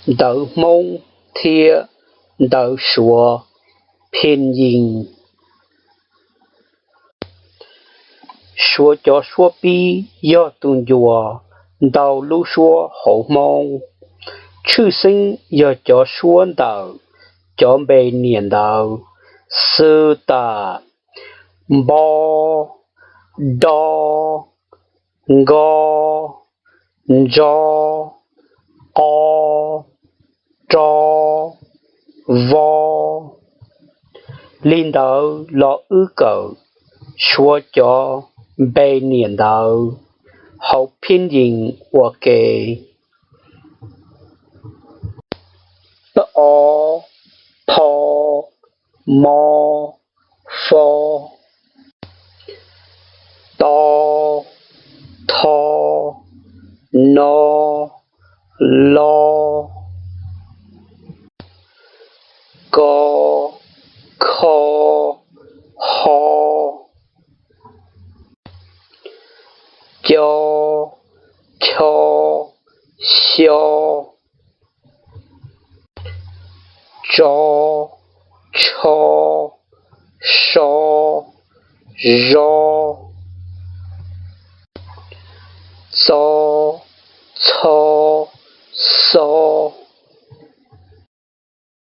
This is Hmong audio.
ntawv Hmoob thiab ntawv Suav phiaj yees. Suav cov suab pib yog tus ncua ntau lub suab hauv Hmoob, tshwj xeeb yog cov suab ntawm cov npe niam ntawv xws tas: npo, do, nko, ntso, qo, ro, vo. Li ntawd los wb kawm Suav cov npe niam ntawv hauv phiaj yees ua ke: o, pho, mo, fo, to, tho, no, lo, ko, kho, ho, co, cho, xyo, tso, tsho, so, zo, txo, txho,